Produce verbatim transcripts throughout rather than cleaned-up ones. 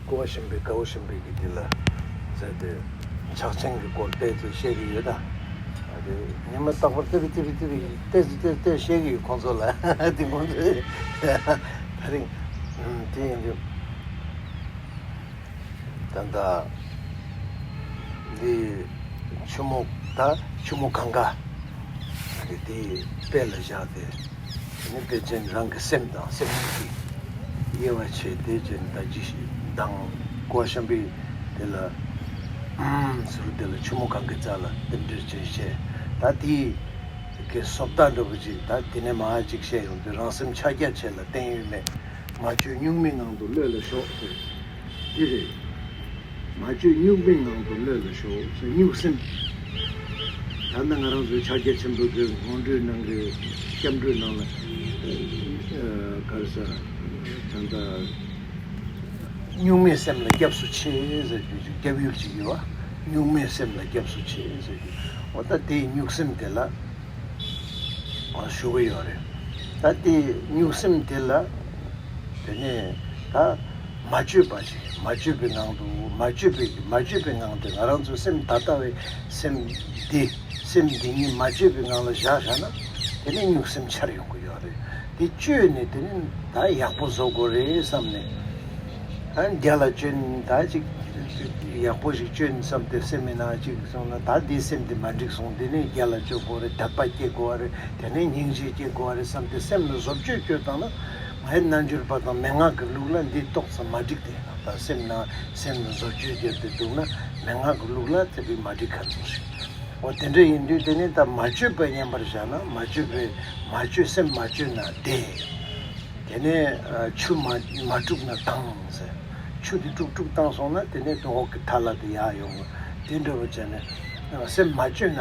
ཀོ་བ་ཤམ་པའི་དགའ་བོ་ཤམ་པའི་གི་དེ་ལ་ཟེར་ཏེ། ཕྱག་ཆེན་གྱི་སྐོར་ཏོག་ཙམ་བཤད་ཀྱི་ཡོད་ད། ཨ་དེ་ཉི་མ་རྟག་པར་ཏོག་ཙམ་ཏོག་ཙམ་ཏོག་ཙམ་ཏོག་ཙམ་ཏོག་ཙམ་བཤད་ཀྱི་ཡོད་ཁོང་ཚོ་ལ། དེ་ཁོང་ཚོ་ད་རིང་དེ་ཡིན་དུས། ད་ལྟ་འདི་ཆུ་མོ་ད་ཆུ་མོ་གངྒཱ་དེ་དཔེ་ལ་བཞག་སྟེ། དེ་ནི་དཔེ་ཅན་རང་གི་སེམས་དང་སེམས་ཉིད་ཀྱི་དབྱེ་བ་ཕྱེ་སྟེ་ཅན་ད་ཇི་ཞིག་དང་ཀོ་བ་ཤམ་པའི་དེ་ལ་ཟུར་དེ་ལ་ཆུ་མོ་གངྒཱའི་རྩ་ལ་རྟེན་འབྲེལ་ཅན་བཤད། ད་དེའི་གི་བཟོ་ལྟ་འདྲ་པོ་ཅིག་ད་དེ་ནས་མ་ཅིག་བཤད་ཡོང་དུས། རང་སེམས་ཕྱག་རྒྱ་ཆེ་ལ་བརྟན་གཡོ་མེད། མ་བཅོས་གཉུག་མའི་ངང་དུ་གློད་ལ་ཞོག་ཟེར། འདི་རེད། མ་བཅོས་གཉུག་མའི་ངང་དུ་གློད་ལ་ཞོག་ཟེར། གཉུག་སེམས། ད་ནི་ང་རང་ཚོའི་ཕྱག་རྒྱ་ཆེན་པོའི་གི་སྔོན་འགྲོའི་ནང་གི་སྐྱབས་འགྲོའི་ནང་ལ་ཨ་ག་རེ་ཟེར། ད་ལྟ་གཉུག་མའི་སེམས་ལ་སྐྱབས་སུ་མཆི་ཟེར་རྒྱུ་ཅིག་སྐྱབས་ཡུལ་ཅིག་ཡོད་པ། གཉུག་མའི་སེམས་ལ་སྐྱབས་སུ་མཆི་ཟེར་རྒྱུ། འོ་ད་དེའི་གཉུག་སེམས་དེ་ལ་ཞུ་གི་ཡོད་རེད། ད་དེ་གཉུག་སེམས་དེ་ལ་དེ་ནས་ད་མ་བཅོས་པ་ཞིག་མ་བཅོས་པའི་ངང་དུ། མ་བཅོས་པའི་མ་བཅོས་པའི་ངང་དུ་ང་རང་ཚོའི་སེམས་ད་ལྟ་བའི་སེམས་འདི་སེམས་འདི་ཉིད་མ་བཅོས་པའི་ངང་ལ་བཞག་བཞག་ན། དེ་ནས་གཉུག་སེམས་འཆར་ཡོང་གི་ཡོད་རེད། དེ་བཅོས་ནས་དེ་ནས་ད་ཡག་པོ་བཟོ་དགོས་རེད་བསམ་ནས། ཨ་རྒྱ་ལ་བཅོས་ནས་ད་ཅིག་ཡག་པོ་ཞིག་བཅོས་ནས་བསམ་སྟེ་སེམས་མི་ནང་ཅིག་སོང་ན། ད་འདིའི་སེམས་འདི་མ་འགྲིག་སོང་། འདི་ནས་རྒྱ་ལ་བཅོ་དགོས་རེད། དད་པ་སྐྱེ་དགོས་རེད། དེ་ནས་སྙིང་རྗེ་སྐྱེ་དགོས་རེད་བསམ་སྟེ་སེམས་ལ་བཟོ་བཅོས་བཅོས་བཏང་ན། ང་ཡི་རྣལ་འབྱོར་པ་དང་མན་ངག་གི་ལུགས་ལ་འདི་ཏོག་ཙམ་མ་འགྲིག་དེ། ད་སེམས་ནང་སེམས་ལ་བཟོ་བཅོས་བརྒྱབ་སྟེ་འདུག་ན་མན་ངག་གི་ལུགས་ལ་དེ་བས་མ་འགྲིག་ག་ཚོད་ཞིག་འོ་དེ་འདྲ་ཡིན་དུས་དེ་ནས་ད་མ་བཅོས་པ་མཉམ་པར་བཞག་ན། མ་བཅོས་པའི་མ་བཅོས་སེམས་མ་བཅོས་ན་བདེ། དེ་ནས་ཨ་ཆུ་མ་མ་དཀྲུགས་ན་དྭངས་ཟེར། ཆུ་དེ་དཀྲུག་དཀྲུག་བཏང་སོང་ན་དེ་ནས་དོ་འོག་གི་ཐལ་བ་དེ་ཡར་ཡོང་གི། དེ་འདྲ་བོ་བྱས་ནས་ཨ་སེམས་མ་བཅོས་ན་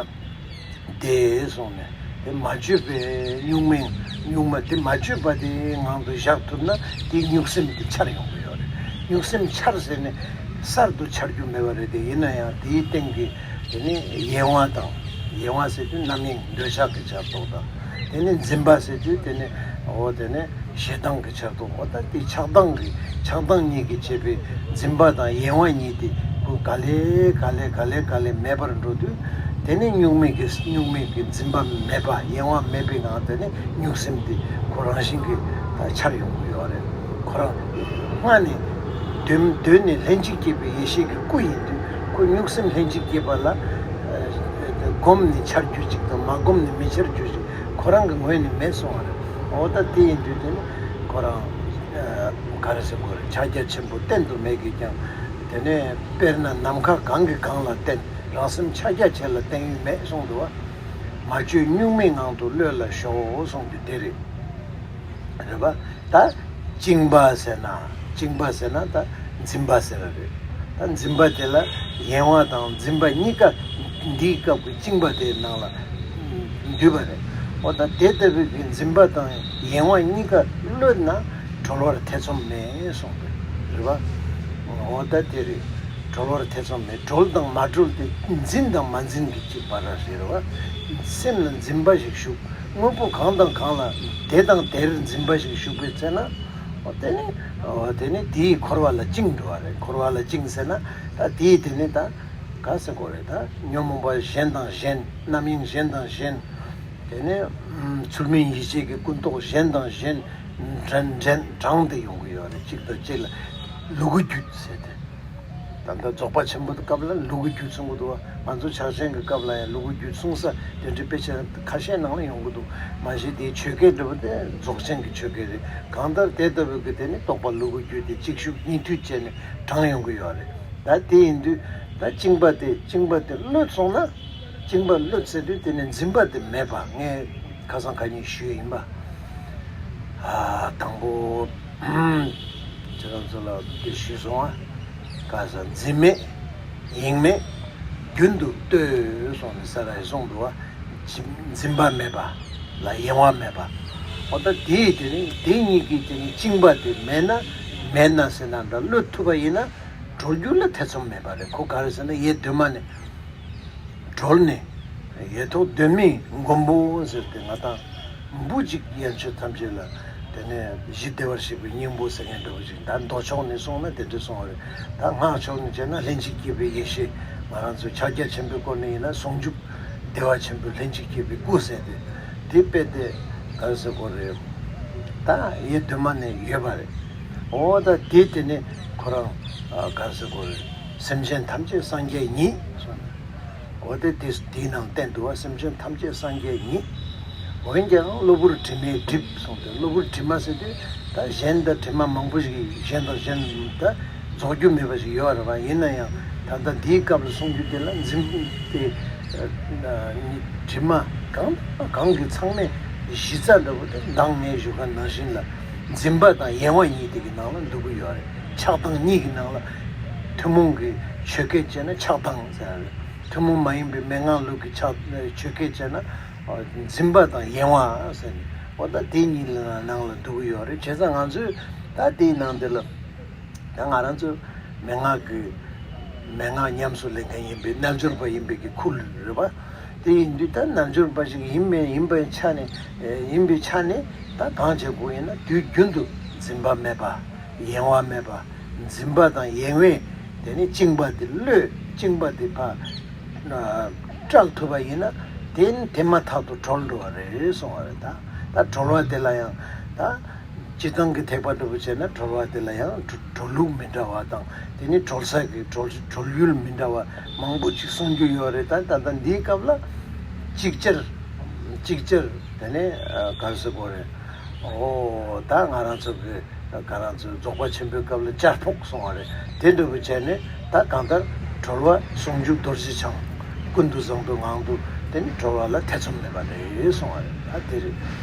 བདེ་སོང་ནས། དེ་མ་བཅོས་པའི་གཉུག་མའི་གཉུག་མ་དེ་མ་བཅོས་པ་དེའི་ངང་དུ་བཞག་ཐུབ་ན་དེའི་གཉུག་སེམས་དེ་འཆར་ཡོང་གི་ཡོད་རེད། གཉུག་སེམས་འཆར་ཟེར་ནས་གསར་དུ་འཆར་རྒྱུ་མེད་པ་རེད། དེ་ཡིན་ན་ཡང་དེའི་སྟེང་གི་དེ་ནི་གཡེང་བ་དང་། གཡེང་བ་ཟེར་དུས་རྣམ་གཡེང་འདོད་ཆགས་ཀྱི་ཆར་གཏོགས་དང་། དེ་ནི་འཛིན་པ་ཟེར་དུས་དེ་ནི་འོ་དེ་ནི་ཞེ་སྡང་གི་ཆར་གཏོགས། འོ་ད་དེ་ཆགས་སྡང་གི་ཆགས་སྡང་གཉིས་ཀྱིས་བྱས་པའི་འཛིན་པ་དང་གཡེང་བ་གཉིས་དེ་ཁོ་ག་ལེ་ག་ལེ་ག་ལེ་ག་ལེ་མེད་པར་འགྲོ་དུས། དེ་ནི་གཉུག་མའི་གི་གཉུག་མའི་གི་འཛིན་པ་མེད་པ། གཡེང་བ་མེད་པའི་ངང་དེ་ནི་གཉུག་སེམས་དེ་ཁོ་རང་བཞིན་གྱིས་ད་འཆར་ཡོང་གི་ཡོད་རེད། ཁོ་རང་སྔ་ནས་གདོད་གདོད་ནས་ལྷན་ཅིག་སྐྱེས་པའི་ཡེ་ཤེས་ཀྱི་སྐུ་ཡིན་དུས། ཁོ་གཉུག་སེམས་ལྷན་ཅིག་སྐྱེས་པ་ལ་ཨ་བསྒོམས་ནས་འཆར་རྒྱུ་ཅིག་དང་མ་བསྒོམས་ནས་མི་འཆར་རྒྱུ་ཅིག་ཁོ་རང་གི་ངོས་ནས་མེད་སོང་བ་རེད། འོ་ད་དེ་ཡིན་དུས་དེ་ནི་ཁོ་རང་ཨ་ག་རེ་ཟེར་དགོས་རེད། ཕྱག་རྒྱ་ཆེན་པོ་བསྟེན་དུ་མེད་ཀྱིས་ཀྱང་། དེ་ནས་དཔེར་ན་ནམ་མཁའ་གང་གིས་གང་ལ་བརྟེན། རང་སེམས་ཕྱག་རྒྱ་ཆེ་ལ་བརྟེན་ཡུལ་མེད་གསུངས་འདུག་བ། མ་བཅོས་གཉུག་མའི་ངང་དུ་གློད་ལ་ཞོག་གསུངས་རྒྱུ་དེ་རེད། རེད་པ། ད་བཅིངས་པ་ཟེར་ན། བཅིངས་པ་ཟེར་ན་ད་འཛིན་པ་ཟེར་བ་རེད། ད་འཛིན་པ་དེ་ལ་གཡེང་བ་དང་འཛིན་པ་གཉིས་ཀ་འདིའི་སྐབས་ཀྱི་བཅིངས་པ་དེའི་ནང་ལ་འདུས་པ་རེད། འོ་ད་དེ་ལྟ་བུའི་གི་འཛིན་པ་དང་གཡེང་བ་གཉིས་ཀ་གློད་ན་གྲོལ་བར་ཐེ་ཚོམ་མེད་གསུངས་པས། རེད་པ། འོ་ད་དེ་རེད། གྲོལ་བར་ཐེ་ཚོམ་མེད། གྲོལ་དང་མ་གྲོལ་དེ་འཛིན་དང་མ་འཛིན་གྱི་གཅིག་བར་ར་རེད་བ། སེམས་ལ་འཛིན་པ་ཞིག་ཞུགས། དངོས་པོ་གང་དང་གང་ལ་དེ་དང་དེར་འཛིན་པ་ཞིག་ཞུགས་པའི་ཚེ་ན། འོ་དེ་ནི་འོ་དེ་ནི་དེའི་འཁོར་བ་ལ་བཅིངས་འགྲོ་བ་རེད། འཁོར་བ་ལ་བཅིངས་ཟེར་ན་ད་དེའི་དེ་ནི་ད་ག་ཟེར་དགོས་རེད། ད་ཉོན་མོངས་པ་གཞན་དང་གཞན། རྣམ་གཡེང་གཞན་དང་གཞན། དེ་ནས་ཚུལ་མིན་ཡིད་བྱེད་ཀྱི་ཀུན་རྟོག་གཞན་དང་གཞན་འདྲེན་འདྲེན་དྲངས་ཏེ་ཡོང་གི་ཡོད་རེད། གཅིག་དང་གཅིག་ལ་ལུ་གུ་རྒྱུད་ཟེར་ཏེ། ད་ལྟ་རྫོགས་པ་ཆེན་པོའི་སྐབས་ལ་ལུ་གུ་རྒྱུད་གསུང་གི་འདུག་བ། ང་ཚོ་ཕྱག་ཆེན་གྱི་སྐབས་ལ་ཡང་ལུ་གུ་རྒྱུད་གསུང་ས་དེ་འདྲའི་དཔེ་ཆ་ཁ་ཤས་ནང་ལ་ཡོང་གི་འདུག་མ་གཞི་དེའི་ཆོས་སྐད་འདྲ་པོ་དེ་རྫོགས་ཆེན་གྱི་ཆོས་སྐད་རེད། གང་ལྟར་དེ་ལྟ་བུའི་གི་དེ་ནི་རྟོགས་པ་ལུ་གུ་རྒྱུད་དེ་གཅིག་ཞུགས་གཉིས་མཐུད་བྱས་ནས་དྲངས་ཡོང་གི་ཡོད་རེད། ད་དེ་ཡིན་དུས་ད་བཅིངས་པ་དེ་བཅིངས་པ་དེ་གློད་སོང་ན། བཅིངས་པ་གློད་ཟེར་དུས་དེ་ནི་འཛིན་པ་དེ་མེད་པ། ངས་ཁ་སང་ཁ་ཉིན་ཞུས་ཡིན་པ། ཨ་དང་པོ་ཁྱེད་རང་ཚོ་ལ་དེ་ཞུས་སོང་ཨ། ཁ་སང་འཛིན་མེད་གཡེང་མེད་རྒྱུན་དུ་ལྟོས་སོང་ནས་ས་ར་ཡི་གསུངས་འདུག་བ། འཛིན་པ་མེད་པ་ལ་གཡེང་བ་མེད་པ། འོ་ད་དེ་ཡི་དེ་ནི་དེ་གཉིས་ཀྱི་དེ་ནི་བཅིངས་པ་དེ་མེད་ན་མེད་ན་ཟེར་ན་འདྲ་གློད་ཐུབ་པ་ཡིན་ན་གྲོལ་རྒྱུ་ལ་ཐེ་ཚོམ་མེད་པ་རེད། ཁོ་ག་རེ་ཟེར་ན་ཡེ་གདོད་མ་ནས། གྲོལ་ནས་ཡེ་ཐོག་གདོད་མའི་མགོན་པོ་ཟེར་ཏེ་ང་དང་འབུ་གཅིག་ཡན་ཆོད་ཐམས་ཅད་ལ་ དེ་ནས་གཞི་བདེ་བར་གཤེགས་པའི་སྙིང་པོ་ཟེར་མཁན་འདྲ་བོ་ཞིག་ད་མདོ་ཕྱོགས་ནས་གསུངས་ན་དེ་འདྲ་གསུངས་པ་རེད། ད་སྔགས་ཕྱོགས་ནས་བྱས་ན་ལྷན་ཅིག་སྐྱེས་པའི་ཡེ་ཤེས། ང་རང་ཚོའི་ཕྱག་རྒྱ་ཆེན་པོའི་སྐོར་ནས་ཡིན་ན་ཟུང་འཇུག་བདེ་བ་ཆེན་པོའི་ལྷན་ཅིག་སྐྱེས་པའི་སྐུ་ཟེར་ཏེ། དེ་དཔེ་དེ་ག་རེ་ཟེར་དགོས་རེད། ད་ཡེ་གདོད་མ་ནས་ཡོད་པ་རེད། འོ་ད་དེ་དེ་ནས་ཁོ་རང་ག་རེ་ཟེར་དགོས་རེད། སེམས་ཅན་ཐམས་ཅད་སངས་རྒྱས་ཉིད་གསུངས། འོ་དེ་དེ་དེའི་ནང་བསྟན་འདུག་བ། སེམས་ཅན་ཐམས་ཅད་སངས་རྒྱས་ཉིད། འོན་ཀྱང་གློ་བུར་དྲི་མས་བསྒྲིབས་གསུངས་ཏེ། གློ་བུར་དྲི་མ་ཟེར་དུས་ད་གཞན་དང་དྲི་མ་མང་པོ་ཞིག་གཞན་དང་གཞན་ད་རྫོགས་རྒྱུ་མེད་པ་ཞིག་ཡོད་རེད་བ། ཡིན་ན་ཡང་ད་ལྟ་འདིའི་སྐབས་ལ་གསུང་རྒྱུ་དེ་ལ་འཛིན་དེ་དྲི་མ་གང་དང་གང་གི་ཚང་མས་གཞི་རྩ་འདྲ་བོ་དེ་མདང་ངས་ཞུ་མཁན་ནང་བཞིན་ལ་འཛིན་པ་དང་གཡེང་བ་གཉིས་དེ་གི་ནང་ལ་འདུ་གི་ཡོད་རེད། ཆགས་སྡང་གཉིས་ཀྱི་ནང་ལ། ཐུན་མོང་གི་ཆོས་སྐད་བྱས་ན་ཆགས་སྡང་ཟེར་ཡ་རེད། ཐུན་མོང་མ་ཡིན་པའི་མན་ངག་ལུགས་ཀྱི་ཆགས་ཆོས་སྐད་བྱས་ན་འཛིན་པ་དང་གཡེང་བ་ཟེར་ནས། འོ་ད་དེ་གཉིས་ལ་ནང་ལ་འདུ་གི་ཡོད་རེད། བྱས་ཙང་ང་ཚོས་ད་དེའི་ནང་དེ་ལ་ད་ང་རང་ཚོ་མན་ངག་གི་མན་ངག་ཉམས་སུ་ལེན་མཁན་ཡིན་པའི་རྣལ་འབྱོར་པ་ཡིན་པའི་གི་ཁུལ་རེད་པ། དེ་ཡིན་དུས་ད་རྣལ་འབྱོར་པ་ཞིག་ཡིན་མིན་ཡིན་པའི་ཆ་ནས་ཡིན་པའི་ཆ་ནས་ད་གང་བྱེད་དགོས་ཡིན་ན་དུས་རྒྱུན་དུ་འཛིན་པ་མེད་པ། གཡེང་བ་མེད་པ། འཛིན་པ་དང་གཡེང་བས་དེ་ནི་བཅིངས་པ་དེ་བློས་བཅིངས་པ་དེ་ཕར་ཨ་སྐྲག་ཐུབ་པ་ཡིན་ན་དེ་ནི་དེ་མ་ཐག་ཏུ་གྲོལ་འགྲོ་བ་རེད་གསུང་བ་རེད། ད་ད་གྲོལ་བ་དེ་ལ་ཡང་ད་སྤྱིར་བཏང་གི་ཐེག་པ་འདྲ་བོ་བྱས་ན་གྲོལ་བ་དེ་ལ་ཡང་གྲོལ་གྲོལ་ལུགས་མི་འདྲ་བ་དང་དེ་ནི་གྲོལ་ས་གི་གྲོལ་གྲོལ་ཡུལ་མི་འདྲ་བ་མང་པོ་ཅིག་གསུང་རྒྱུ་ཡོད་རེད། ད་ད་ལྟ་འདིའི་སྐབས་ལ་ཅིག་ཅར་ཅིག་ཅར་དེ་ནི་ཨ་ག་རེ་ཟེར་དགོས་རེད། ཨོ་ད་ང་རང་ཚོ་གི་ང་རང་ཚོའི་རྫོགས་པ་ཆེན་པོའི་སྐབས་ལ་ཅར་ཕོག་གསུང་བ་རེད། དེ་འདྲ་བོ་བྱས་ནས་ད་གང་ལྟར་གྲོལ་བ་ཟུང་འཇུག་རྡོ་རྗེ་འཆང་ཀུན་ཏུ་བཟང་པོའི་ངང་དུ་དེ་ནི་གྲོལ་བ་ལ་ཐེ་ཚོམ་མེད་པ་རེད་གསུང་བ་རེད། ད་དེ་རེད།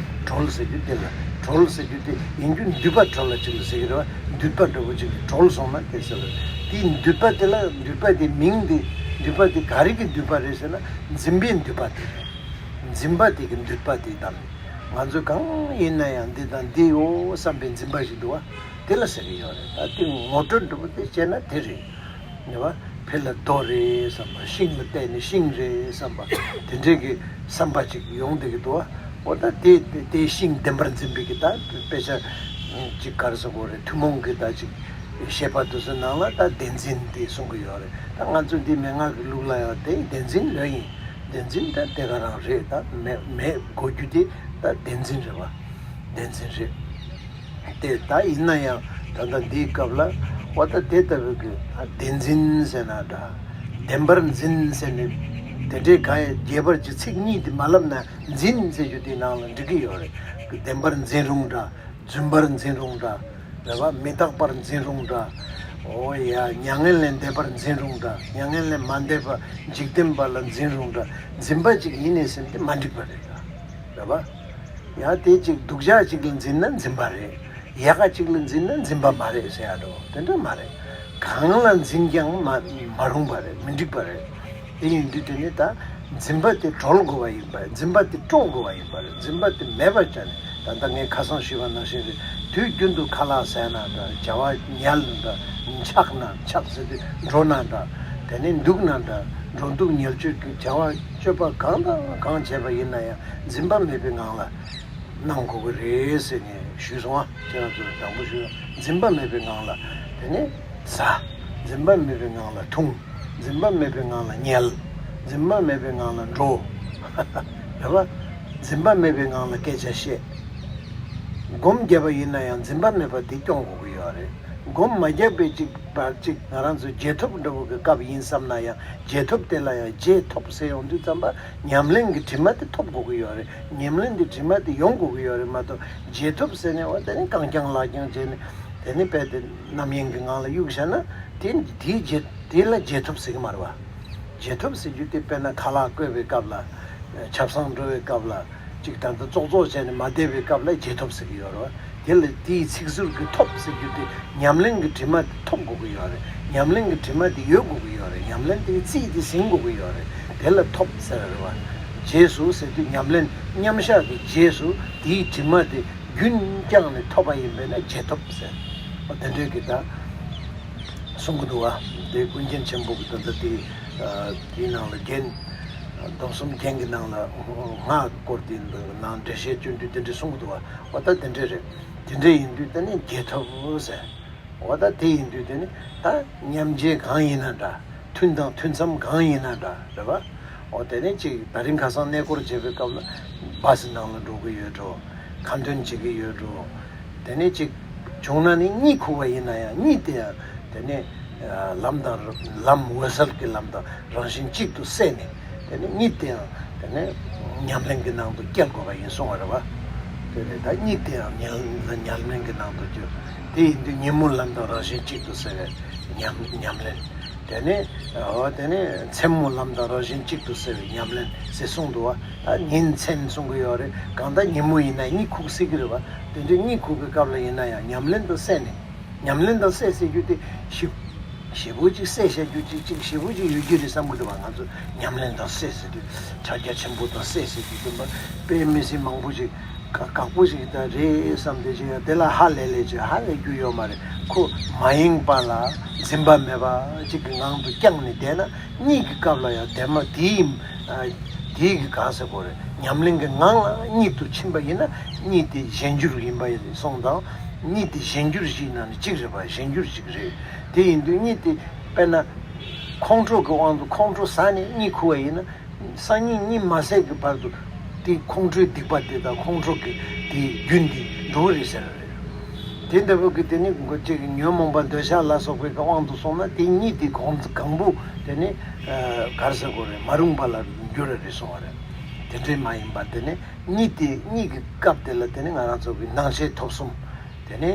གྲོལ་ཟེར་རྒྱུ་དེ་ལ་གྲོལ་ཟེར་རྒྱུ་དེ་ཡིན་རྒྱུ་འདུས་པ་གྲོལ་ལ་ཅིག་ལ་ཟེར་གྱི་རེད་བ། འདུས་པ་འདྲ་བོ་ཅིག་གིས་གྲོལ་སོང་ན་དེ་ཟེར་བ་རེད། དེའི་འདུས་པ་དེ་ལ་འདུས་པ་དེ་མིང་དེ་འདུས་པ་དེ་ག་རེ་གི་འདུས་པ་རེད་ཟེར་ན་འཛིན་པའི་འདུས་པ་དེ་རེད། འཛིན་པ་དེ་གི་འདུས་པ་དེ་དང་། ང་ཚོས་གང་ཡིན་ན་ཡང་འདི་དང་འདི་ཡོད་བསམ་པའི་འཛིན་པ་ཞིག་འདུག་བ། དེ་ལ་ཟེར་གྱི་ཡོད་རེད། ད་དེ་ངོ་སྤྲོད་འདྲ་པོ་དེ་བྱས་ན་དེ་རེད། ནི་བ། ཕི་ལ་རྡོ་རེད་བསམ་པ། ཤིང་ལ་བལྟས་ནས་ཤིང་རེད་བསམ་པ། དེ་འདྲའི་གི་བསམ་པ་ཅིག་ཡོང་བསྡད་ཀྱི་འདུག་བ། འོ་ད་དེ་དེ་དེ་ཤིང་བདེན་པར་འཛིན་པའི་གི་ད་དཔེ་ཆ་ཅིག་ག་རེ་ཟེར་དགོས་རེད། ཐུན་མོང་གི་ད་ཅིག་བཤད་པ་དེ་ཚོའི་ནང་ལ་ད་བདེན་འཛིན་དེ་གསུང་གི་ཡོད་རེད། ད་ང་ཚོ་འདི་མན་ངག་གི་ལུགས་ལ་ཡང་དེ་བདེན་འཛིན་ལོས་ཡིན། བདེན་འཛིན་ད་དེ་ག་རང་རེད། ད་མེད་མེད་དགོས་རྒྱུ་དེ་ད་བདེན་འཛིན་རེད་བ། བདེན་འཛིན་རེད། དེ་ད་ཡིན་ན་ཡང་ད་ལྟ་འདིའི་སྐབས་ལ་འོ་ད་དེ་ལྟ་བུའི་གི་ད་བདེན་འཛིན་ཟེར་ན་འདྲ། བདེན་པར་འཛིན་ཟེར་ནས་དེ་འདྲའི་ག་ཡ་རྒྱས་པར་གྱི་ཚིག་གཉིས་དེ་མ་ལབ་ན་འཛིན་ཟེར་རྒྱུ་དེའི་ནང་ལ་འགྲིག་གི་ཡོད་རེད། བདེན་པར་འཛིན་རུང་འདྲ། རྫུན་པར་འཛིན་རུང་འདྲ། རེད་བ། མི་རྟག་པར་འཛིན་རུང་འདྲ། འོ་ཡ། མྱ་ངན་ལས་འདས་པར་འཛིན་རུང་འདྲ། མྱ་ངན་ལས་མ་འདས་པ་འཇིག་རྟེན་པ་ལ་འཛིན་རུང་འདྲ། འཛིན་པ་ཅིག་ཡིན་ནས་ཟིན་ཏེ་མ་འགྲིག་པ་རེད། རེད་བ། ཡང་དེ་ཅིག་སྡུག་ཅག་ཅིག་ལ་འཛིན་ན་འཛིན་པ་རེད། ཡག་ག་ཅིག་ལ་འཛིན་ན་འཛིན་པ་མ་རེད་ཟེར་ཡ་འགྲོ་དེ་འདྲ་མ་རེད། གང་ལ་འཛིན་ཀྱང་མ་མ་རུང་བ་རེད། མི་འགྲིག་པ་རེད། དེ་ཡིན་དུས་དེ་ནི་ད་འཛིན་པ་དེ་གྲོལ་དགོས་པ་ཡིན་པ་རེད། འཛིན་པ་དེ་དཀྲོག་དགོས་པ་ཡིན་པ་རེད། འཛིན་པ་དེ་མེད་པར་བྱས་ནས་ད་ལྟ་ངས་ཁ་སང་ཞུས་པ་ནང་བཞིན་རེད། དུས་རྒྱུན་དུ་ཁ་ལག་ཟས་ན་འདྲ། བྱ་བ་ཉལ་ན་འདྲ། འཆག་ན་འཆག་ཟེར་དུས་འགྲོ་ན་འདྲ། དེ་ནས་འདུག་ན་འདྲ། འགྲོ་འདུག་ཉལ་སྤྱོད་ཀྱི་བྱ་བ་སྤྱོད་པ་གང་དང་གང་བྱས་པ་ཡིན་ན་ཡང་འཛིན་པ་མེད་པའི་ངང་ལ་གནང་དགོས་ཀྱི་རེད་ཟེར་ནས་ཞུས་སོང་ཨ། ཁྱེད་རང་ཚོ་ལ་དྲང་པོ་ཞུ། འཛིན་པ་མེད་པའི་ངང་ལ་དེ་ནས་ཟ། འཛིན་པ་མེད་པའི་ངང་ལ་འཐུང་། འཛིན་པ་མེད་པའི་ངང་ལ་ཉལ། འཛིན་པ་མེད་པའི་ངང་ལ་འགྲོ། རེད་བ། འཛིན་པ་མེད་པའི་ངང་ལ་སྐད་ཆ་བཤད། སྒོམ་བརྒྱབ་པ་ཡིན་ན་ཡང་འཛིན་པ་མེད་པ་དེ་སྐྱོང་དགོས་ཀྱི་ཡོད་རེད། སྒོམ་མ་བརྒྱབ་པའི་ཅིག་བར་ཅིག་ང་རང་ཚོའི་རྗེས་ཐོབ་འདྲ་བོ་གི་སྐབས་ཡིན་བསམ་ན་ཡང་རྗེས་ཐོབ་དེ་ལ་ཡང་རྗེས་ཐོབ་ཟེར་ཡོང་དུས་ཙམ་པ་ཉམས་ལེན་གྱི་དྲི་མ་དེ་ཐོབ་དགོས་ཀྱི་ཡོད་རེད། ཉམས་ལེན་གྱི་དྲི་མ་དེ་ཡོང་དགོས་ཀྱི་ཡོད་རེད་མ་གཏོགས་རྗེས་ཐོབ་ཟེར་ནས་འོ་དེ་ནི་རྐང་རྐྱང་ལག་རྐྱང་བྱས་ནས་དེ་ནི་དཔེ་དེ་རྣམ་གཡེང་གི་ངང་ལ་གཡུག་བཞག་ན་དེ་དེའི་རྗེས་དེ་ལ་རྗེས་ཐོབ་ཟེར་གྱི་མ་རེད་བ། རྗེས་ཐོབ་ཟེར་རྒྱུ་དེ་དཔེར་ན་ཁ་ལག་བཀོལ་བའི་སྐབས་ལ། ཆབ་གསང་འགྲོ་བའི་སྐབས་ལ། ཅིག་ད་ལྟ་ཙོག་ཙོག་བྱས་ནས་མ་བསྡད་པའི་སྐབས་ལ་རྗེས་ཐོབ་ཟེར་གྱི་ཡོད་རེད་བ། དེ་ལ་དེའི་ཚིག་ཟུར་གྱི་ཐོབ་ཟེར་རྒྱུ་དེ་ཉམས་ལེན་གྱི་དྲི་མ་དེ་ཐོབ་དགོས་ཀྱི་ཡོད་རེད། ཉམས་ལེན་གྱི་དྲི་མ་དེ་ཡོད་དགོས་ཀྱི་ཡོད་རེད། ཉམས་ལེན་དེའི་རྩིས་དེ་ཟིན་དགོས་ཀྱི་ཡོད་རེད། དེ་ལ་ཐོབ་ཟེར་རེད་བ། རྗེས་སུ་ཟེར་དུས་ཉམས་ལེན་མཉམ་བཞག་གི་རྗེས་སུ་དེའི་དྲི་མ་དེ་རྒྱུན་བསྐྱངས་ནས་ཐོབ་པ་ཡིན་པས་ན་རྗེས་ཐོབ་ཟེར། འོ་དེ་འདྲའི་གི་ད་གསུང་གི་འདུག་བ། དེ་ཀུན་མཁྱེན་ཆེན་པོ་གི་ད་ལྟ་དེ་དེའི་ནང་ལ་རྒྱན། སྡོམ་གསུམ་རྒྱན་གྱི་ནང་ལ་སྔགས་སྐོར་དེ་ནང་འགྲེལ་བཤད་སྐྱོན་དུས་དེ་འདྲས་གསུང་གི་འདུག་བ། འོ་ད་དེ་འདྲས་རེད། དེ་འདྲས་ཡིན་དུས་དེ་ནི་རྒྱལ་ཐོབ་ཟེར། འོ་ད་དེ་ཡིན་དུས་དེ་ནི་ད་མཉམ་རྗེས་གང་ཡིན་ན་འདྲ། མཐུན་དང་མཐུན་མཚམས་གང་ཡིན་ན་འདྲ་རེད་བ། འོ་དེ་ནི་ཅིག་ད་རིང་ཁ་སང་གནས་སྐོར་བྱེད་པའི་སྐབས་ལ་བཱ་སི་ནང་ལ་འགྲོ་གི་ཡོད་འགྲོ། ཁ་འདོན་བྱེད་ཀྱི་ཡོད་འགྲོ། དེ་ནས་ཅིག་བྱུང་ན་ནི་གཉིད་ཁུག་པ་ཡིན་ན་ཡང་གཉིད་དེ་ཡང་དེ་ནས་ལམ་དང་ལམ་འོད་གསལ་གྱི་ལམ་དང་རང་བཞིན་གཅིག་ཏུ་བསྲེས་ནས། དེ་ནས་གཉིད་དེ་ཡང་དེ་ནས་ཉམས་ལེན་གྱི་ནང་དུ་བསྐྱལ་དགོས་པ་ཡིན་གསུང་བ་རེད་བ། དེ་ནས་ད་གཉིད་དེ་ཡང་ཉལ་ཉམས་ལེན་གྱི་ནང་དུ་བསྐྱལ། དེ་ཡིན་དུས་ཉིན་མོ་ལམ་དང་རང་བཞིན་གཅིག་ཏུ་བསྲེས་པའི་ཉམས་ཉམས་ལེན། དེ་ནས་འོ་དེ་ནས་མཚན་མོ་ལམ་དང་རང་བཞིན་གཅིག་ཏུ་བསྲེས་པའི་ཉམས་ལེན་ཟེར་གསུངས་འདུག་བ། ད་ཉིན་མཚན་གསུང་གི་ཡོད་རེད། གང་ལྟར་ཉིན་མོ་ཡིན་ན་གཉིད་ཁུག་སྲིད་ཀྱི་རེད་བ། དེ་འདྲའི་གཉིད་ཁུག་གི་སྐབས་ལ་ཡིན་ན་ཡང་ཉམས་ལེན་དང་བསྲེས་ནས། ཉམས་ལེན་དང་བསྲེས་ཟེར་རྒྱུ་དེ་ཞིབ་ཞེ་པོ་ཅིག་བསྲེས་བཤད་རྒྱུ་ཅིག་ཅིག་ཞེ་པོ་ཅིག་ཡོད་རྒྱུ་རེད་བསམ་གི་འདུག་བ། ང་ཚོ་ཉམས་ལེན་དང་བསྲེས་ཟེར་དུས་ཕྱག་རྒྱ་ཆེན་པོ་དང་བསྲེས་ཟེར་དུས་སྟོན་པ་དཔེ་མི་སྲིད་མང་པོ་ཞིག་ཁག་པོ་ཞིག་ད་རེད་བསམ་དེ་ཅིག་ཡང་དེ་ལ་ཧ་ལས་ལས་ཅིག་ཧ་ལས་རྒྱུ་ཡོད་མ་རེད། ཁོ་མ་ཡེངས་པ་ལ་འཛིན་པ་མེད་པ་ཅིག་གི་ངང་དུ་བསྐྱངས་ནས་བསྡད་ན་གཉིད་ཀྱི་སྐབས་ལ་ཡང་དེ་མ་དེའི་དེའི་གི་གང་ཟེར་དགོས་རེད། ཉམས་ལེན་གྱི་ངང་ལ་གཉིད་དུ་ཕྱིན་པ་ཡིན་ན་གཉིད་དེ་གཞན་འགྱུར་ཡིན་པ་ཡིན་སོང་དང་། གཉིད་དེ་གཞན་འགྱུར་ཞིག་ནང་ནས་གཅིག་རེད་པ། གཞན་འགྱུར་ཞིག་རེད། དེ་ཡིན་དུས་གཉིད་དེ་དཔེར་ན་ཁོང་ཁྲོ་གི་དབང་དུ་ཁོང་ཁྲོ་ཟ་ནས་གཉིད་ཁུག་པ་ཡིན་ན། སང་ཉིན་གཉིད་མ་སད་ཀྱི་བར་དུ་དེ་ཁོང་ཁྲོའི་སྡིག་པ་དེ་དང་ཁོང་ཁྲོ་གི་དེའི་རྒྱུན་དེ་འགྲོ་གི་རེད་ཟེར་བ་རེད། དེ་འདྲ་བོ་གི་དེ་ནི་མགོ་གཅིག་གི་ཉོན་མོངས་པ་འདོད་ཆགས་ལ་སོགས་པའི་དབང་དུ་སོང་ན་དེ་གཉིད་དེ་གང་གང་པོ་དེ་ནི་ག་རེ་ཟེར་དགོས་རེད། མ་རུངས་པ་ལ་འགྱུར་རེ་རེ་སོང་བ་རེད། དེ་འདྲའི་མ་ཡིན་པ་དེ་ནི་གཉིད་དེ་གཉིད་ཀྱི་སྐབས་དེ་ལ་དེ་ནི་ང་རང་ཚོ་གི་སྣང་མཆེད་ཐོབ་གསུམ་དེ་ནི་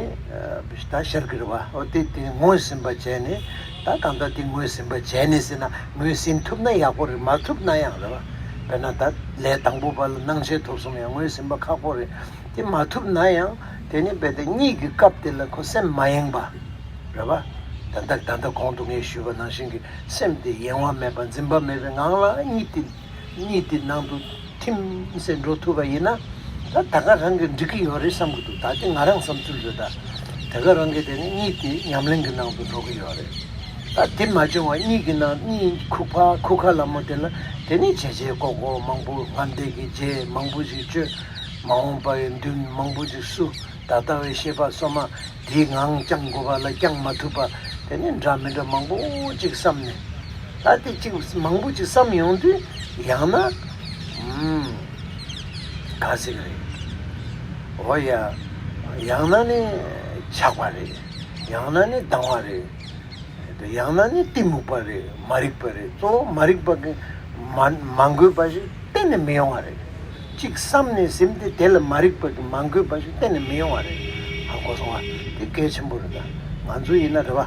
ད་ཤར་གི་རེད་བ། འོ་དེ་དེ་ངོས་ཟིན་པ་བྱས་ནས། ད་གང་ལྟར་དེ་ངོས་ཟིན་པ་བྱས་ནས་ཟེར་ན་ངོས་ཟིན་ཐུབ་ན་ཡག་པོ་རེད། མ་ཐུབ་ན་ཡང་རེད་བ། དཔེར་ན་ད་ལས་དང་པོ་པ་ལ་སྣང་མཆེད་ཐོབ་གསུམ་ཡང་ངོས་ཟིན་པ་ཁག་པོ་རེད། དེ་མ་ཐུབ་ན་ཡང་དེ་ནི་རྦད་དེ་གཉིད་ཀྱི་སྐབས་དེ་ལ་ཁོ་སེམས་མ་ཡེངས་པ་རེད་བ། ད་ལྟ་ད་ལྟ་གོང་དུ་ངས་ཞུས་པ་ནང་བཞིན་གྱི་སེམས་དེ་གཡེང་བ་མེད་པ་འཛིན་པ་མེད་པའི་ངང་ལ་གཉིད་དེ་གཉིད་དེ་ནང་དུ་ཐིམ་ཟེར་འགྲོ་ཐུབ་པ་ཡིན་ན། ད་ད་ག་རང་གིས་འགྲིག་གི་ཡོད་རེད་བསམ་གི་འདུག་ད་དེ་ང་རང་བསམ་ཚུལ་རེད། ད་དེ་ག་རང་གིས་དེ་ནི་གཉིད་དེ་ཉམས་ལེན་གྱི་ནང་དུ་འགྲོ་གི་ཡོད་རེད། ད་དེ་མ་བྱུང་བ་གཉིད་ཀྱི་ནང་གཉིད་ཁུག་པ་ཁུག་ཁ་ལ་མོ་དེ་ལ་དེ་ནི་བྱས་རྗེས་ལྐོག་ལྐོག་མང་པོ་ང་བདེ་གི་རྗེས་མང་པོ་ཞིག་བཅོས། མ་འོངས་པའི་མདུན་མང་པོ་ཞིག་བསུ། ད་ལྟ་བའི་ཤེས་པ་སོ་མ་དེའི་ངང་བསྐྱང་དགོས་པ་ལ་བསྐྱང་མ་ཐུབ་པ་དེ་ནི་འདྲ་མི་འདྲ་མང་པོ་ཅིག་བསམ་ནས། ད་དེ་ཅིག་མང་པོ་ཅིག་བསམ་ཡོང་དུས་ཡང་ན་ཨུམ་ག་ཟིག་རེད། འོ་ཡ། ཡང་ན་ནི་ཆགས་པ་རེད། ཡང་ན་ནི་སྡང་བ་རེད། ཡང་ན་ནི་གཏི་མུག་པ་རེད། མ་རིག་པ་རེད། གཙོ་བོ་མ་རིག་པ་གི་མ་མ་འགོས་པ་ཞིག་གཏན་ནས་མི་ཡོང་བ་རེད། གཅིག་བསམ་ནས་ཟིན་ཏེ་དེ་ལ་མ་རིག་པ་གི་མ་འགོས་པ་ཞིག་གཏན་ནས་མི་ཡོང་བ་རེད། ཧ་གོ་སོང་ང་། དེ་གལ་ཆེན་པོ་རེད། ད་ང་ཚོ་ཡིན་ན་རེད་བ།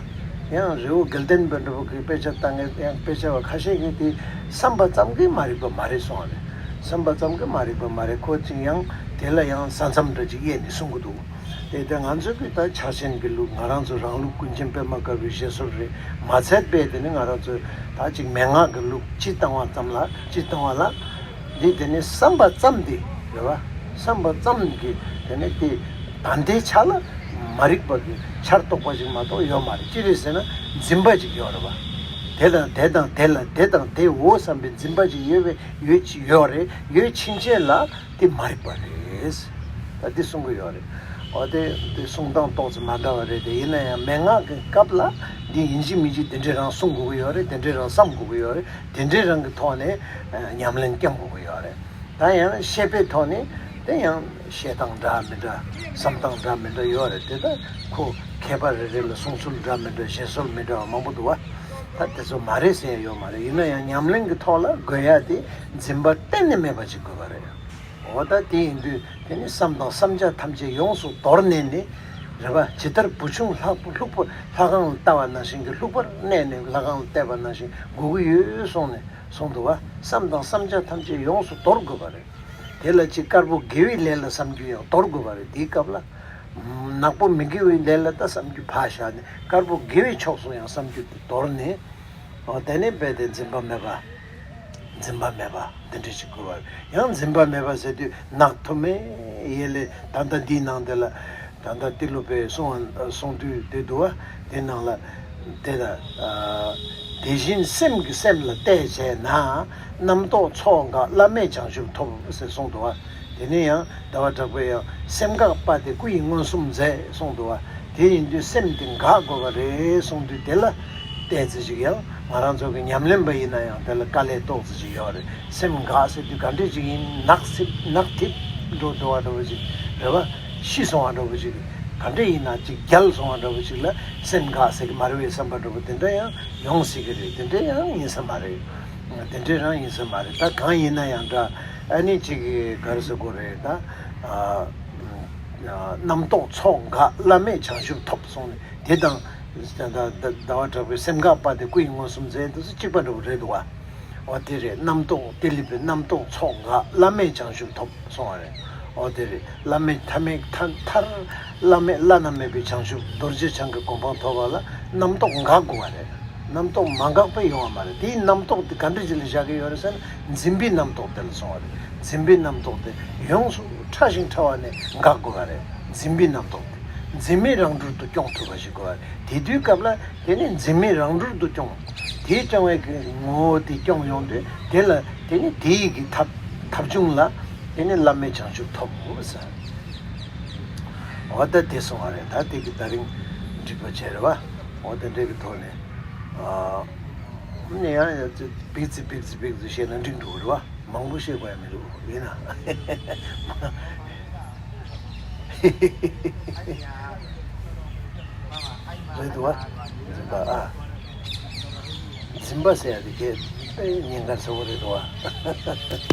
ཡང་རི་བོ་དགེ་ལྡན་པ་འདྲ་བོ་གི་དཔེ་ཆ་ལྟ་མཁན་ཡང་དཔེ་ཆ་བ་ཁ་ཤས་ཀྱིས་དེ་བསམ་པ་ཙམ་གྱིས་མ་རིག་པ་མ་རེད་གསུང་བ་རེད། བསམ་པ་ཙམ་གྱིས་མ་རིག་པ་མ་རེད། ཁོ་ཅིག་ཡང་དེ་ལ་ཡང་ས་མཚམས་འདྲ་ཅིག་དབྱེ་ནས་གསུང་གི་འདུག་དེ་ལྟར་ང་ཚོ་གི་ད་ཕྱག་ཆེན་གྱི་ལུགས། ང་རང་ཚོ་རང་ལུགས་ཀུན་མཁྱེན་པད་མ་དཀར་པོའི་བཞེད་སྲོལ་རེད། མ་ཚད་པས་དེ་ནི་ང་རང་ཚོ་ད་ཅིག་མན་ངག་གི་ལུགས་སྤྱི་བཏང་བ་ཙམ་ལ་སྤྱི་བཏང་བ་ལ་འདི་དེ་ནི་བསམ་པ་ཙམ་དེ་རེད་བ། བསམ་པ་ཙམ་གྱི་དེ་ནི་དེ་ད་ལྟའི་ཆ་ལ་མ་རིག་པ་གི་འཆར་རྟོག་པ་ཞིག་མ་གཏོགས་ཡོད་མ་རེད། ཅི་རེད་ཟེར་ན་འཛིན་པ་ཅིག་ཡོད་རེད་བ། དེ་དང་དེ་དང་དེ་ལ་དེ་དང་དེའོ་བསམ་པའི་འཛིན་པ་ཅིག་ཡོད་པའི་ཡོད་ཅི་ཡོད་རེད། ཡོད་ཕྱིན་ཆད་ལ་དེ་མ་རིག་པ་རེད། ད་འདི་གསུང་གི་ཡོད་རེད། འོ་དེ་འདི་གསུང་སྟངས་ཏོག་ཙམ་མ་འདྲ་བ་རེད། དེ་ཡིན་ན་ཡང་མན་ངག་གི་སྐབས་ལ་འདི་ཡིན་གཅིག་མིན་གཅིག་དེ་འདྲའི་རང་གསུང་དགོས་ཀྱི་ཡོད་རེད། དེ་འདྲའི་རང་བསམ་དགོས་ཀྱི་ཡོད་རེད། དེ་འདྲའི་རང་གི་ཐོག་ནས་ཨ་ཉམས་ལེན་བསྐྱང་དགོས་ཀྱི་ཡོད་རེད། ད་ཡང་བཤད་པའི་ཐོག་ནས་དེ་ཡང་བཤད་སྟངས་འདྲ་མི་འདྲ་བསམ་སྟངས་འདྲ་མི་འདྲ་ཡོད་རེད། དེ་ད་ཁོ་མཁས་པ་རེ་རེ་ལ་གསུང་ཚུལ་འདྲ་མི་འདྲ་བཞེད་སྲོལ་མི་འདྲ་བ་མང་པོ་འདུག་བ། ད་དེ་ཚོ་མ་རེད་ཟེར་ཡ་ཡོད་མ་རེད། ཡིན་ན་ཡང་ཉམས་ལེན་གྱི་ཐོག་ལ་དགོས་ཡ་དེ་འཛིན་པ་གཏན་ནས་མེད་པ་ཅིག་དགོས་པ་རེད། འོ་ད་དེ་ཡིན་དུས་དེ་ནི་བསམ་དང་བསམ་བྱ་ཐམས་ཅད་ཡོངས་སུ་དོར་ནས་ནི་རེད་བ། ཇི་ལྟར་བུ་ཆུང་ལྷག་ལྷུག་པོ་ལྷ་ཁང་ལ་ལྟ་བ་ནང་བཞིན་གྱི་ལྷུག་པར་གནས་ནས་ལྷ་ཁང་ལ་བལྟས་པ་ནང་བཞིན་དགོས་ཀྱི་ཡོད་གསུངས་ནས་གསུངས་འདུག་བ། བསམ་དང་བསམ་བྱ་ཐམས་ཅད་ཡོངས་སུ་དོར་དགོས་པ་རེད། དེ་ལ་ཅིག་དཀར་པོ་དགེ་བའི་ལས་ལ་བསམ་རྒྱུ་ཡང་དོར་དགོས་པ་རེད། དེའི་སྐབས་ལ་ནག་པོ་མི་དགེ་བའི་ལས་ལ་ད་བསམ་རྒྱུ་ཕར་བཞག་ནས་དཀར་པོ་དགེ་བའི་ཕྱོགས་སུ་ཡང་བསམ་རྒྱུ་དེ་དོར་ནས། འོ་དེ་ནས་རྦད་དེ་འཛིན་པ་མེད་པ། འཛིན་པ་མེད་པ་འདི་འདྲ་ཞིག་དགོས་པ། ཡང་འཛིན་པ་མེད་པ་ཟེར་དུས་ནག་ཐོམ་མེ་ཡེ་ལེ་ད་ལྟ་འདིའི་ནང་དེ་ལ་ད་ལྟ་ཏི་ལོ་པས་གསུང་བ་གསུང་དུས་དེ་འདུག་བ། དེ་ནང་ལ་ དེ་ལ་ཨ་དེ་བཞིན་སེམས་ཀྱིས་སེམས་ལ་བལྟས་བྱས་ན། རྣམ་རྟོག་ཚོགས་འགག་བླ་མེད་བྱང་ཆུབ་ཐོབ་ཟེར་གསུངས་འདུག་བ། དེ་ནས་ཡང་ཟླ་བ་གྲགས་པས་ཡང་སེམས་འགག་པ་དེ་སྐུ་ཡི་མངོན་སུམ་མཛད་གསུངས་འདུག་བ། དེ་ཡིན་དུས་སེམས་དེ་འགག་དགོས་པ་རེད་གསུངས་དུས། དེ་ལ་བལྟས་ཙི་ཞིག་ཡང་ང་རང་ཚོ་གི་ཉམས་ལེན་པ་ཡིན་ན་ཡང་དེ་ལ་དཀའ་ལས་ཏོག་ཙི་ཞིག་ཡོད་རེད། སེམས་འགག་ཟེར་དུས་ག་འདྲས་ཅིག་ཡིན། ནག་ཐིབ་ནག་ཐིབ་འགྲོ་འགྲོ་བ་འདྲ་བོ་ཅིག་རེད་བ། ཤི་སོང་བ་འདྲ་བོ་ཅིག་ག་འདྲས་ཡིན་ན་ཅིག་རྒྱལ་སོང་བ་འདྲ་བོ་ཅིག་ལ་སེམས་འགག་ཟེར་གི་མ་རེད་བའི་བསམ་པ་འདྲ་བོ་དེ་འདྲ་ཡང་ཡོང་སྲིད་གི་རེད། དེ་འདྲས་ཡང་ཡིན་ས་མ་རེད། དེ་འདྲས་རང་ཡིན་ས་མ་རེད། ད་གང་ཡིན་ན་ཡང་འདྲ། ཨ་ནི་ཅིག་ག་རེ་ཟེར་དགོས་རེད། ད་ཨ་རྣམ་རྟོག་ཚོགས་འགག་བླ་མེད་བྱང་ཆུབ་ཐོབ་གསུངས་ནས། དེ་དང་ཟླ་བ་གྲགས་པའི་སེམས་འགག་པ་དེ་སྐུ་ཡི་མངོན་སུམ་མཛད་དུས་གཅིག་པ་འདྲ་བོ་རེད་འདུག་བ། འོ་དེ་རེད། རྣམ་རྟོག་ཏི་ལི་པའི་རྣམ་རྟོག་ཚོགས་འགག་བླ་མེད་བྱང་ཆུབ་ཐོབ་གསུངས་པ་རེད། འོ་དེ་རེད། བླ་མེད་ཐ་མེད་མཐའ་མཐར་བླ་མེད་བླ་ན་མེད་པའི་བྱང་ཆུབ་རྡོ་རྗེ་འཆང་གི་གོ་འཕང་ཐོབ་པ་ལ་རྣམ་རྟོག་འགག་དགོས་པ་རེད། རྣམ་རྟོག་མ་འགག་པ་ཡོང་བ་མ་རེད། དེའི་རྣམ་རྟོག་དེ་ག་འདྲ་ཅིག་ལ་བཞག་གི་ཡོད་རེད་ཟེར་ན། འཛིན་པའི་རྣམ་རྟོག་དེ་ལ་གསུངས་པ་རེད། འཛིན་པའི་རྣམ་རྟོག་དེ་ཡོངས་སུ་ཕྲ་ཞིང་ཕྲ་བ་ནས་འགག་དགོས་པ་རེད། འཛིན་པའི་རྣམ་རྟོག་དེ་འཛིན་མེད་རང་གྲོལ་དུ་སྐྱོང་ཐུབ་པ་ཞིག་དགོས་པ་རེད། དེ་དུས་སྐབས་ལ་དེ་ནི་འཛིན་མེད་རང་གྲོལ་དུ་སྐྱོང་། དེ་སྐྱོང་བའི་གི་ངོ་བོ་དེ་སྐྱོང་ཡོང་དུས། དེ་ལ་དེ་ནི་དེ་ཡི་གི་ཐབས་ཐབས་བྱུང་ལ་དེ་ནི་བླ་མེད་བྱང་ཆུབ་ཐོབ་ཟེར། འོ་ད་དེ་སོང་བ་རེད། ད་དེ་གི་ད་རིང་འགྲིག་པ་བྱས་རེད་བ། འོ་དེ་འདྲའི་གི་ཐོག་ནས་ཨ་ནི་ཡང་ཡང་ཅིག་བིག་ཙི་བིག་ཙི་བིག་ཙི་བཤད་ན་འགྲིག་འགྲོ་གི་རེད་བ། མང་པོ་བཤད་དགོས་ཡ་མི་འདུག་ཡིན་ན། རེད་འདུག་བ། འཛིན་པ་ཨ། འཛིན་པ་ཟེར་ཡ་དེ་གས་དཔེ་ཉེན་ཁ་ཚ་བོ་རེད་འདུག་བ།